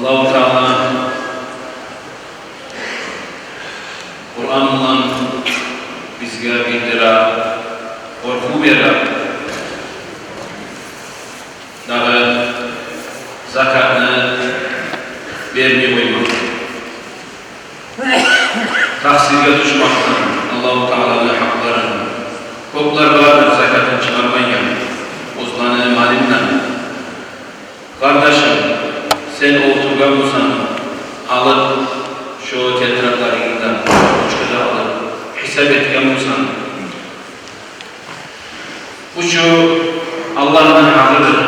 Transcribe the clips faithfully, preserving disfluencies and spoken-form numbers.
Аллагьу Таала Къуран булан бизге билдире, къоркъув бере, дагъы закатны бермей къоймакъ, такъсирге тюшмекден Аллагьу Тааланы гьакъларын. Кёплер бардыр закатын чыгъармайгъан оьзлени малындан. Къардашым, сен олтургъан бусанг, алып, шо тетрадларынгны да, ручкада алып, гьисап этген бусанг, бу шу Аллагьны гьакъыдыр.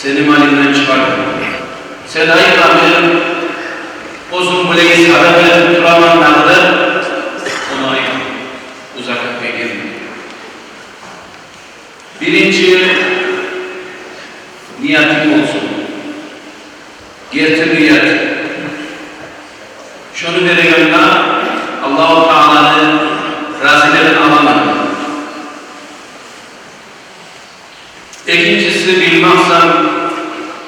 Сени малынгдан чыгъар. Сен айтма, мен оьзюм булай садагъа этип тураман дагъы да, ону айтма. Бу закатгъа гирмей. Биринчи ниятынг болсун. Герти ният. Шону берегенде Аллагьу Тааланы разилигин аламан. Экинчиси, билмексен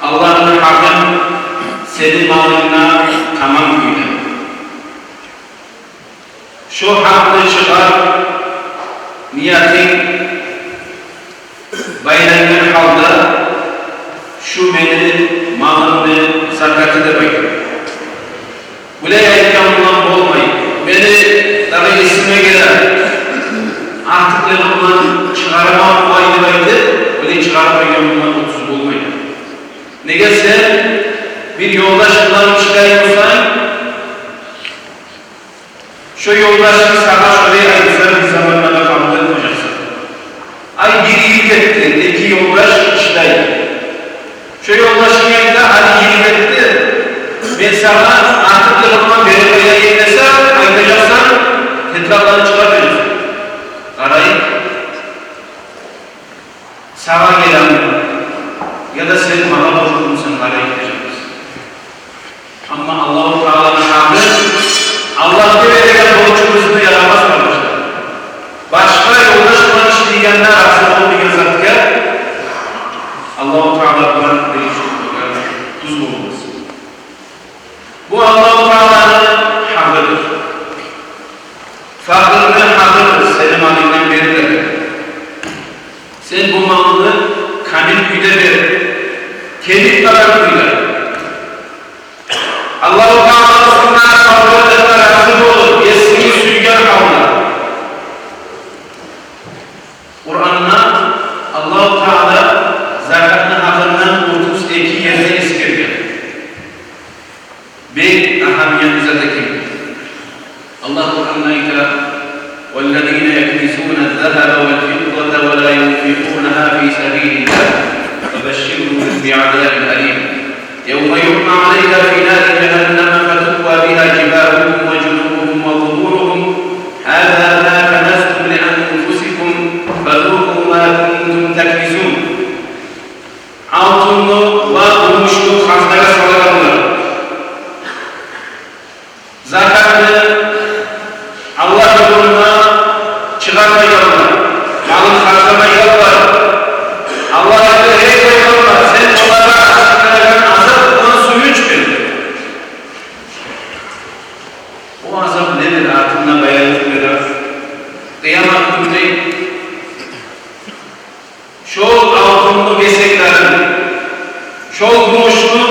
Аллагьны гьакъын сени малынгда тамам кюйде. Шо гьакъны чыгъар, ниятынг байлангъан гьалда, шу мени малымны закаты деп айтып. Булай айтгъан булан болмай. Мени дагъы эсиме геле, артыкълыгъы булан чыгъараман булай деп айтып, булай чыгъарып къойгъан булан тюз болмай. Неге, сен бир ёлдаш булан ишлей бусанг, шо ёлдашынг сагъа шолай айтса, бир заманда къабул этмежексен. Ай, бир йыл гетди, эки ёлдаш ишлей. Шо ёлдашынг айта, ай, йыл гетди, мен сагъа артыкълыгъымдан берип къояйым десе, айтажакъсан, тетрадланы чыгъар дежексен. Къарайыкъ. Сагъа гелеми, яда сен магъа борчлумусан, къарайыкъ дежекбиз. Амма Аллагьу Тааланы гьакъы, Аллагьгъа береген борчубузну ярамас, къардашлар. Башгъа ёлдаш булан ишлейгенде рази болмайгъан затгъа Аллагьу Таала булан бир иш тутмагъа тюз болмас. Бу Аллагьу Тааланы гьакъыдыр. Факъырны гьакъыдыр сени малынгдан бермеге. Сен бу малынгны камил кюйде бер. Темир къадар кюйде. Аллагьу Таала сагъа савгъат этме рази болуп, эсинг сюйген гьалда. Къуранда Аллагьу Таала закатны гьакъындан отуз эки ерде эсгерген. Бек агьамиятлы зат экен. Аллагь Къуранда айта: «والذين يكنزون الذهب والفضة ولا ينفقونها في سبيل الله فبشرهم بعذاب أليم». يوم يحمى عليها في نار جهنم فتكوى بها جباههم وجنوبهم وظهورهم، هذا ما كنزتم لأنفسكم فذوقوا ما كنتم تكنزون. Алтынны ва гюмюшню хазнагъа салагъанлар, закатны Аллагь ёлунда чыгъармайгъанлар, малын харжламайгъанлар, Аллагь айта: «Гьей пайхаммар, сен олагъа ачыкъланагъан азап булан сююнч бер». О азап недир? Артында баян этип берер. Къыямат гюнде шол алтынны гесеклерин, шол гюмюшню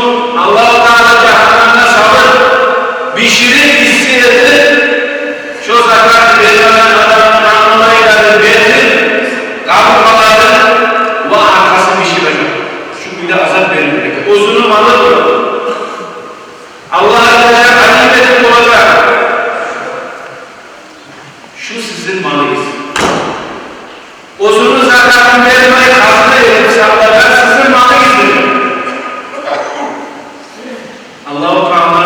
Аллагьу Таала жагьаннемге салып, биширип, исси этип, шо закатны бермеген адамны къанлайгъа берип, къабурларын ва аркъасын биширежек. Шу кюйде азап берилмек. Оьзюню малы бу. Аллагь айтажакъ, алим этип болажакъ. Шу сизин малыгъыз. Оьзюню закатын бермей, хазна этип сакълагъан сизин малыгъыздыр. Аллагьу Таала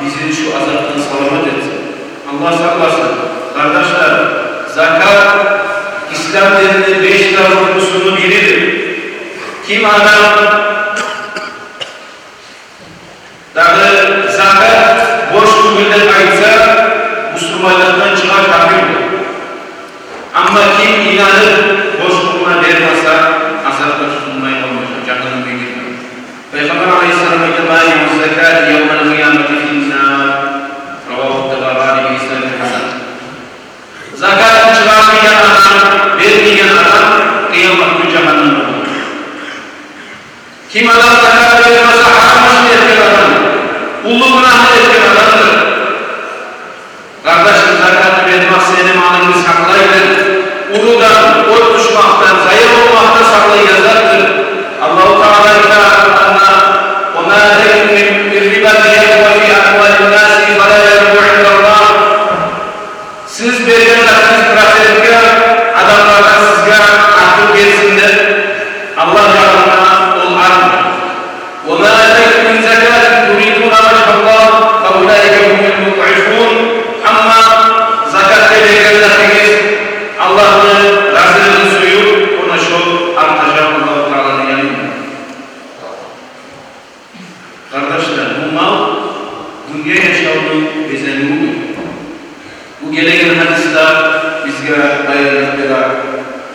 бизин шу азапдан саламат этсин. Аллагь сакъласын. Къардашлар, закат ислам динини беш де рукнусуну биридир. Ким адам дагъы закат борч тюгюл деп айтса, бусурманлыкъдан чыгъа, капир бола. Амма ким инанып борчлугъун бермесе, азапгъа тутулмай къалмажакъ, жагьаннемге гирмей. Пайхаммар Ким адам закат бермесе, гьарам ишни этген адамдыр, уллу гюнагьны этген адамдыр. Къардашым, закатны бермек сени малынгны сакълайдыр, урудан, от тюшмекден, зая болмакъдан сакълайгъан затдыр. Аллагьу Таала айта Къуранда: «Ва ма атайтум мин рибан лиярбуа фи амвалин наси фала ярбу индаллагь». Сиз берген затынгыз процентге адамлардан сизге артып гелсин деп, Аллагь янында ол артмай. «Ва ма атайтум мин закатин туридуна важгьаллагь фа улаика гьумул мудъифун». Амма закатгъа берген затынгыз Аллагьны разилигин сююп, она шо артажакъ Аллагьу Тааланы янында. Къардашлар, бу мал дюнья яшавну безенивидир. Бу гелеген гьадисде бизге баянлыкъ бере.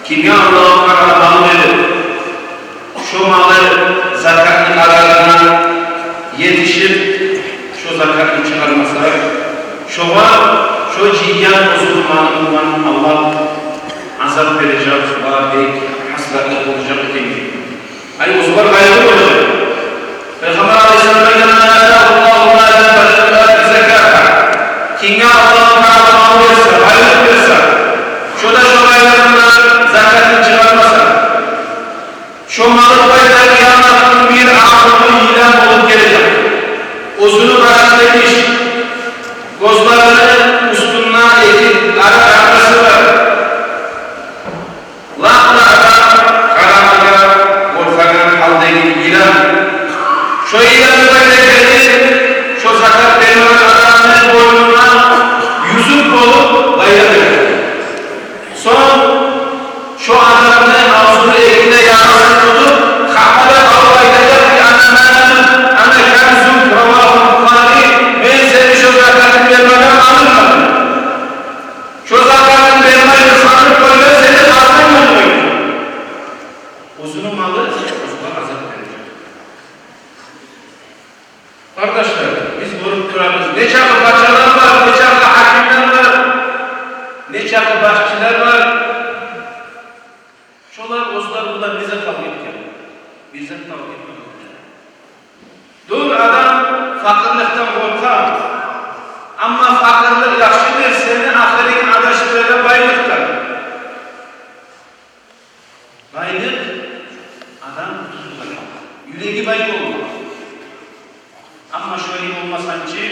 Кимге Аллагьу Таала мал берип, шо малы закатны къадарына етишип, шо закатны чыгъармаса, шогъар шо жыйгъан оьзюню малы булан Аллагь азап бережек ва бек гьасратлы болажакъ экен. Ай, оьзюне къайгъы болажакъ. Пайхаммар алайгьиссалам айтгъан: «Ман атагьу Аллагьу малан фалям юадди закатагьу». Кимге Аллагьу Таала мал берсе, байлыкъ берсе, шо да шо байлыгъындан закатын чыгъармаса, шо малы булан да къыямат гюн бир агъурлу йылан болуп гележек. Оьзюню башында тиш, гёзлерини уьстюнде эки къара къатнасы бар. Лап да адам къарамагъа къоркъагъан гьалдагъы йылан. Шо йылан булан да гелип, шо закат бермеген адамны бойнуна юзюк болуп байланажакъ. Сонг шо адамны авзуну экине ярасын тутуп, къапада къалып айтажакъ: «Ана малука, ана канзука, равагьул Бухари, мен сени шо закатын бермеген малынгман». Шо закатын бермей санап къойгъан сени къазнанынгмы? Оьзюню малы оьзюне азап бережек. Къардашлар, биз гёрюп турабыз, нечакъы пачалар бар, нечакъы гьакимлер бар, нечакъы башчылар бар. Шолар оьзлер булан не зат алып гетген? Бир зат алып гетмеген. Дюр, адам факъырлыкъдан къоркъа. Амма факъырлыкъ яхшыдыр, сени ахырынгны адашдырагъан байлыкъдан. Байлыкъ адам къутулуп къала, юреги бай болма. Амма шолай болмасанг чы,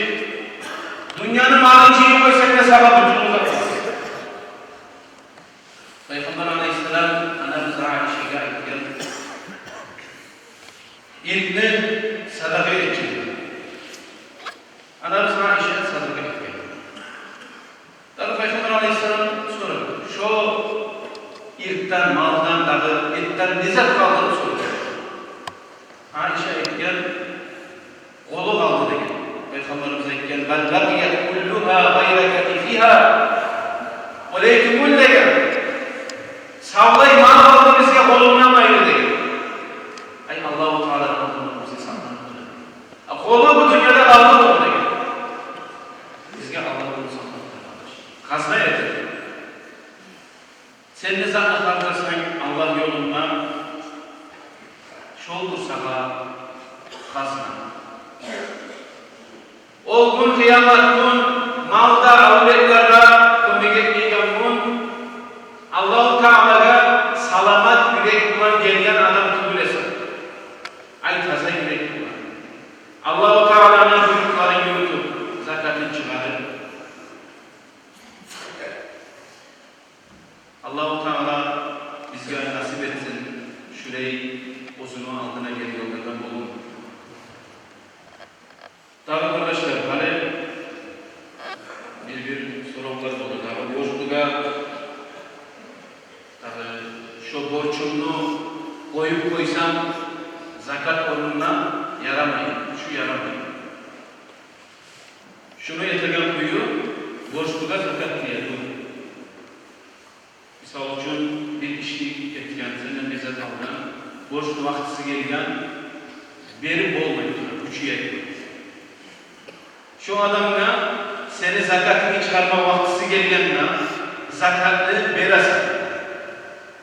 дюньяны малын жыйып къойсанг да, сагъа къутулуп къала. Пайхаммар алайгьиссалам анабыз Айшагъа айтгъан: «Иркни садагъа этчи». Анабыз Айша садагъа этген. Дагъы Пайхаммар алайгьиссалам сорагъан: «Шо иркден, малдан, дагъы этден не зат къалды?» – деп сорагъан. Айша айтгъан: «Къолу къалды», – деген. Пайхаммарыбыз айтгъан: «Бал бакъият куллугьа гъайра катифигьа». «Олай тюгюл, – деген, – савлай мал къалды бизге къолундан айры», – деген. Ай, Аллагьу Таала къолундан бизге сакълап тургъан. А къолу бу дюньяда къалды, къолу деген. Бизге Аллагь къолун сакълап тургъан, къардашлар. Къазна этип, сен не затны харжласанг Аллагь ёлунда, шолдур сагъа къазна. Ол гюн, къыямат гюн, мал да авлетлеге кёмек этмейген гюн, Аллагьу Таалагъа саламат юрек булан гелген адам тюгюл эсе. Ай, таза юрек булан, Аллагьу Тааланы буйрукъларын юрютюп, закатын чыгъарып. Аллагьу Таала бизге насип этсин шулай оьзюню алдына гелгенлерден болма. Дагъы, къардашлар, гьали бир-бир соравлар болду. Дагъы борчлугъа, дагъы шо борчумну къоюп къойсам, закат орнуна ярамай, шу ярамай. Шуну этеген кюю борчлугъа закат тиеди. Мисал учун, бир ишни этген, сенден бир зат алгъан, борчну вакътиси гелген, берип болмай тура, гючю етмей. Шо адамгъа сени закатынгны чыгъарма вакътиси гелгенде, закатны бересен.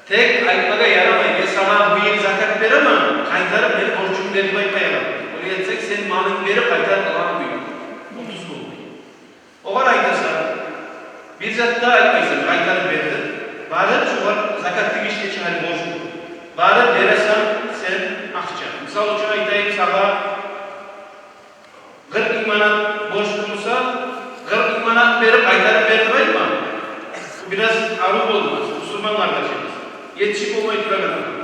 Тек айтмагъа ярамай: «Мен сагъа бу йыл закат беремен, къайтарып мени борчум деп айтмай адам. Олай этсенг, сен малынгны берип къайтарып алагъан кюй. Отуз болмай. Огъар айтасан, бир зат да айтмайсан, къайтарып бер деп. Барып шогъар, закат тигишли чи гьали борч. Барып бересен сен акъча. Мисал учун айтайым сагъа, къыркъ минг манат борч болса, къыркъ минг манат берип, къайтарып бер деп айтма. Бу бираз арив болмас, бусурман къардашыбыз. Етишип болмай турагъан адам.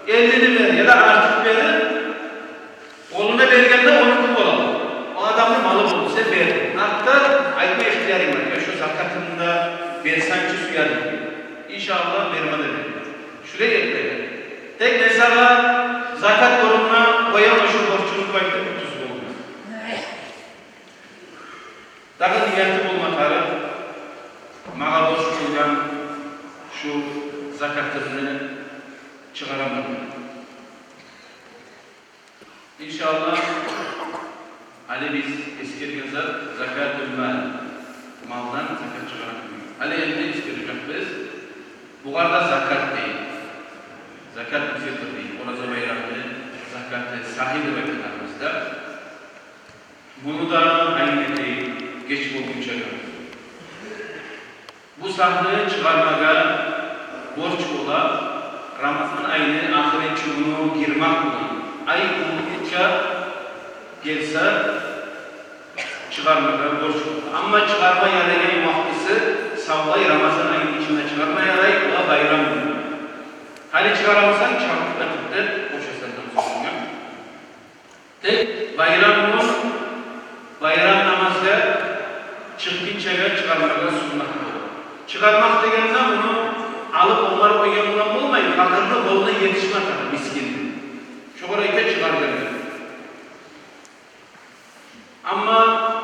Эллини бер яда артыкъ бер, къолуна бергенде онуки бола. О адамны малы болду, сен бер. Артда айтма ихтиярынг бар. Я шо закатымны да берсенчи, сюемен. Иншааллагь, берме де бер. Шулай этме. Тек мен сагъа закат орнуна къояман шо борчунгну деп айтып, отуз болмас. Дагъы нияты болма тарыкъ, магъа борч болгъан шу закатымны чыгъараман. Иншааллагь, гьали биз эсгерген зат закатул мал. Малдан закат чыгъарагъан. Гьали энди эсгережекбиз. Бугъар да закат дей. Закатул фитр дей. Ораза байрамны закаты, сагьы деп айтабыз да. Муну да айны этейик, геч болгъунча. Бу сагьны чыгъармагъа борч бола рамазан айны ахырынчы гюню гирмек булан. Ай къувулгъунча гелсе, чыгъармагъа борч бола. Амма чыгъарма ярайгъан вакътиси савлай рамазан айны ичинде чыгъарма ярай, о да байрам гюню. Гьали чыгъарамысан, чакъырып да тюпде бошасандан сонг. Тек байрам гюн, байрам намазгъа чыкъгъынчагъа чыгъармагъа суннат бола. Чыгъармакъ дегенде муну алып, онгарып къойгъан булан болмай, пакъырны къолуна етишме тарыкъ, мискинни. Шогъар айта чыгъар деп. Амма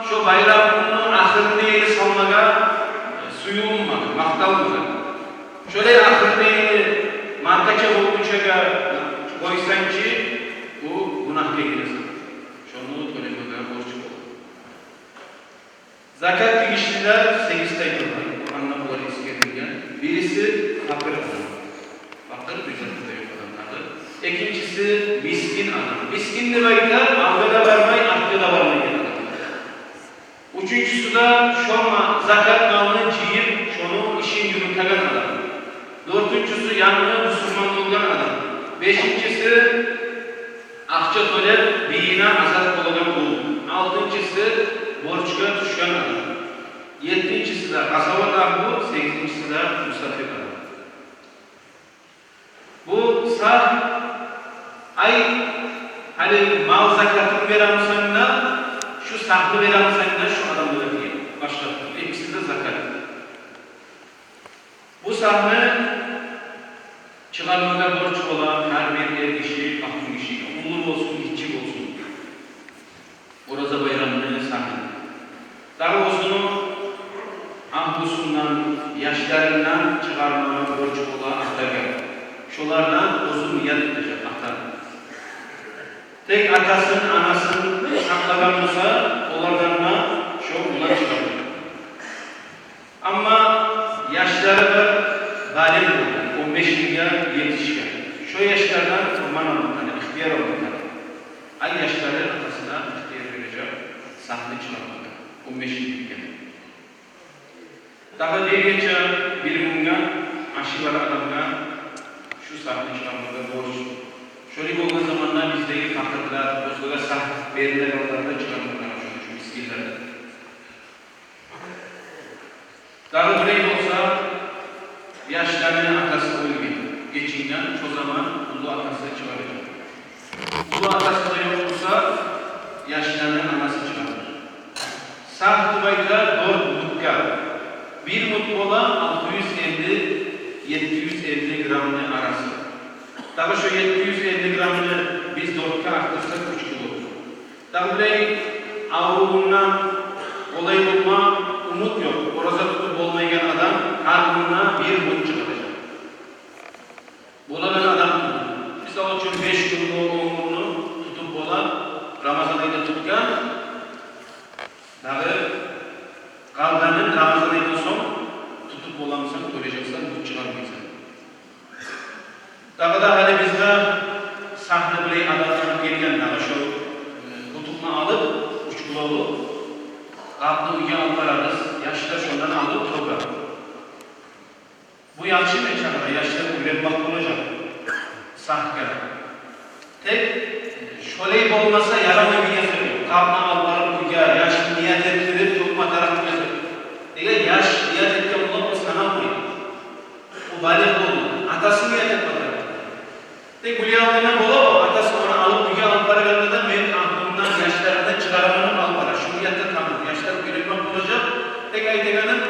шо байрам гюнню ахырына ерли салмагъа, э, сююнмеге, макъталмагъа. Шолай ахырына ерли маркача болгъунчагъа къойсанг чы, бу гюнагьгъа гиресен. Шону тёлемеге борч бола. Закат тигишлилер сегиз тайпа бар. Къуранда булар эсгерилген. Бириси пакъыр адам. Пакъыр, бир заты да ёкъ адам дагъы. Экинчиси мискин адам. Мискин деп айта алгъа да бармай, артгъа да бармайгъан адам. Уьчюнчюсю де шо ма-, закат малны жыйып, шону ишин юрютеген адам. Дёртюнчюсю янгы бусурман болгъан адам. Бешинчиси акъча тёлеп, бийине азат болагъан къул. Алтынчысы борчгъа тюшген адам. Еттинчиси де къазават агьлю, сегизинчиси де мусапир адам. Бу сагь, ай, гьали мал закатын беремисен де, шу сагьны беремисен де, шу адамгъа тие. Башгъа тюгюл. Экиси де закат. Бу сагьны чыгъармагъа борч бола гьар бир эркиши, къатынгиши, уллу болсун, гиччи болсун. Ораза байрамны сагьы. Дагъы оьзюню агьлюсюнден, яшларындан чыгъармагъа борч бола атагъа. Шолардан оьзю ният этежек ата. Тек атасын, анасын сакълагъан буса, олардан да шо улан чыгъар. Амма яшлары бар, балигъ болгъан, он беш йылгъа етишген. Шо яшлардан къурбан алма тарыкъ, ихтияр алма тарыкъ. Ай яшлары атасына ихтияр бережек сагьны чыгъармагъа, он беш йылгъа. Дагъы бир гече, бир гюнге ашы бар адамгъа шу сагьны чыгъармагъа борч. Шолай болгъан заманда биздеги пакъырлар, оьзлеге сагь бермегенлер де чыгъармагъа, шону учун мискинлер. Дагъы бирев болса, яшланы атасы оьлген, гечинген, шо заман уллу атасы чыгъаражакъ. Уллу атасы да ёкъ буса, яшланы анасы чыгъарар. Сагь деп айта дёрт мутгъа. Бир мут бола алты юз элли, етти юз элли граммны арасы. Дагъы шо етти юз элли граммны биз дёртге артдырсакъ, уьч кило. Дагъы булай аврувундан олай болма умут ёкъ. Ораза тутуп болмайгъан адам гьар гюнде бир мут чыгъаражакъ. Болагъан адам тутуп. Мисал учун, беш гюнню, он гюнню тутуп бола, Рамазан айда тутгъан. Дагъы къалгъанын Рамазан айдан сонг тутуп боламысан, гёрежексен, мут чыгъармайсан. Дагъы да гьали бизде сагьны булай адатланып гелген, дагъы шо Шолай болмаса, ярамай деген сёз ёкъ. Къапны алып барып уьйге, яшны ният этдирип тёкме тарыкъ деген сёз ёкъ. Неге, яш ният этген булан о саналмай. О балигъ болмай. Атасы ният этме тарыкъ. Тек биле алгъан бола, о атасы ону алып уьйге алып баргъанда да, мен агьлюмден, яшларымдан чыгъараман деп алып бара. Шу ниятда тамам. Яшлар уьйренмек болажакъ. Тек айтагъаным,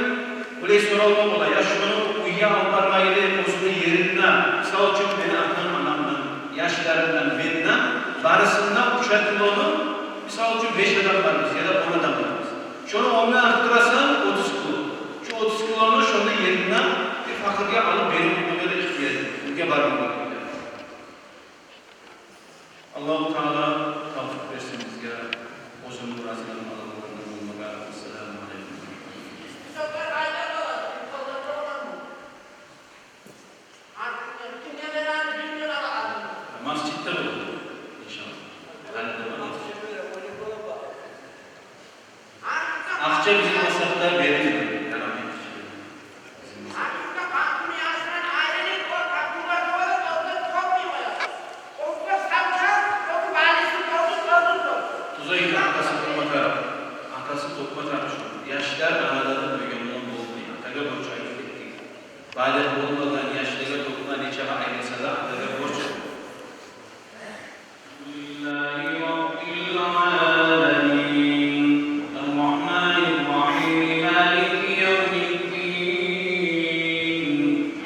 булай соралма бола: я шуну уьйге алып бармайлы, оьзюню ерине, мисал учун, мени атам-анамдан, яшларымдан, менден барысында уьчер килону, мисал учун, беш адам барбыз яда он адам барбыз. Шону онгъа артдырасан, отуз кило. Шу отуз килону шонда ерине бир факъыргъа алып берип къоймагъа да ихтияр бар. Уьйге бармагъа. Аллагьу Таала тавфикъ берсин бизге оьзюню разилигин алып болмагъа. Ассаламу алейкум. Масжидде болажакъ, иншаллагь. Гьали де бар. Акъча бизин масгьабда берилмей, ярамай. Тюз айтды, атасы тёкме тарыкъ. Атасы тёкме тарыкъ шону. Яшлар арада да бёлген булан болмай. Атагъа борч, айтып гетдик. Балигъ болмагъан яшлагъа тёкме нечакъы айласа да, атагъа борч. الحمد لله رب العالمين. الرحمن الرحيم. مالك يوم الدين.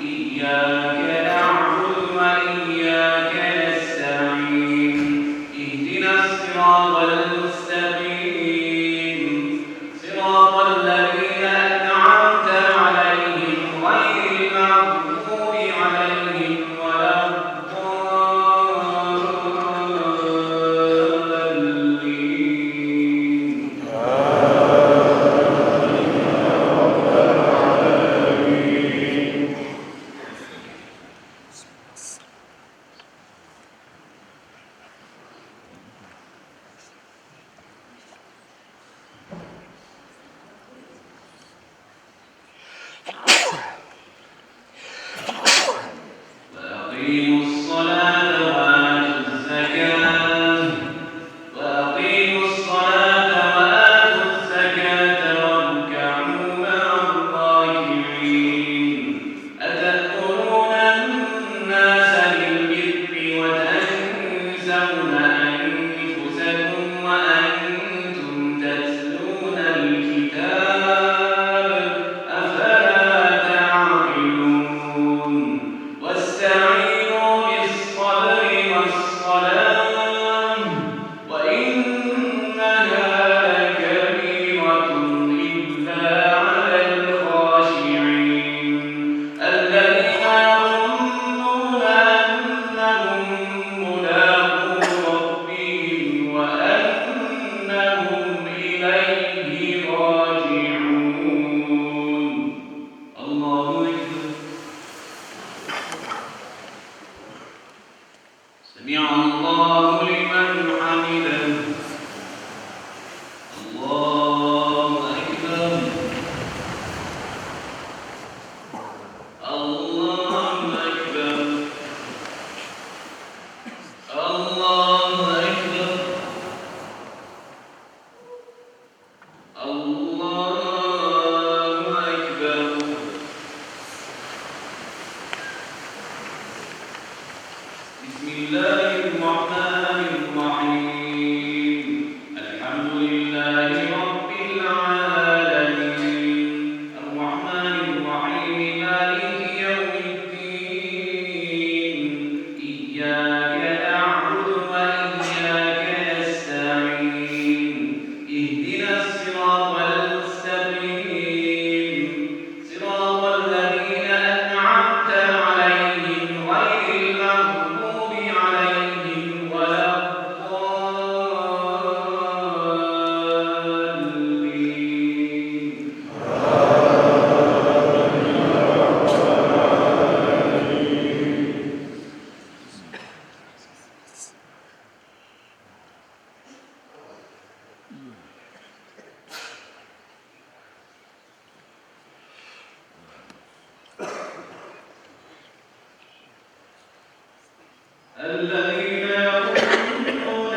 إياك نعبد وإياك نستعين. اهدنا الصراط المستقيم. صراط الذين أنعمت عليهم غير المغضوب عليهم ولا الضالين. وأقيموا الصلاة وآتوا الزكاة، وأقيموا الصلاة وآتوا الزكاة واركعوا مع الراكعين. أتأمرون الناس بالبر وتنسون أنفسكم وأنتم تتلون الكتاب، أفلا تعقلون؟ واستعينوا بالصبر والصلاة، وإنها لكبيرة إلا على الخاشعين. الذين يظنون أنهم ملاقو ربهم وأنهم إليه راجعون. الله أكبر. سمع الله لمن حمده. الله أكبر. الله أكبر. الله أكبر. الله أكبر. بسم الله الرحمن الرحيم. الحمد لله رب العالمين. الرحمن الرحيم. مالك يوم الدين. إياك نعبد وإياك نستعين. اهدنا الصراط المستقيم. صراط الذين أنعمت عليهم غير المغضوب عليهم ولا الضالين. الذين يظنون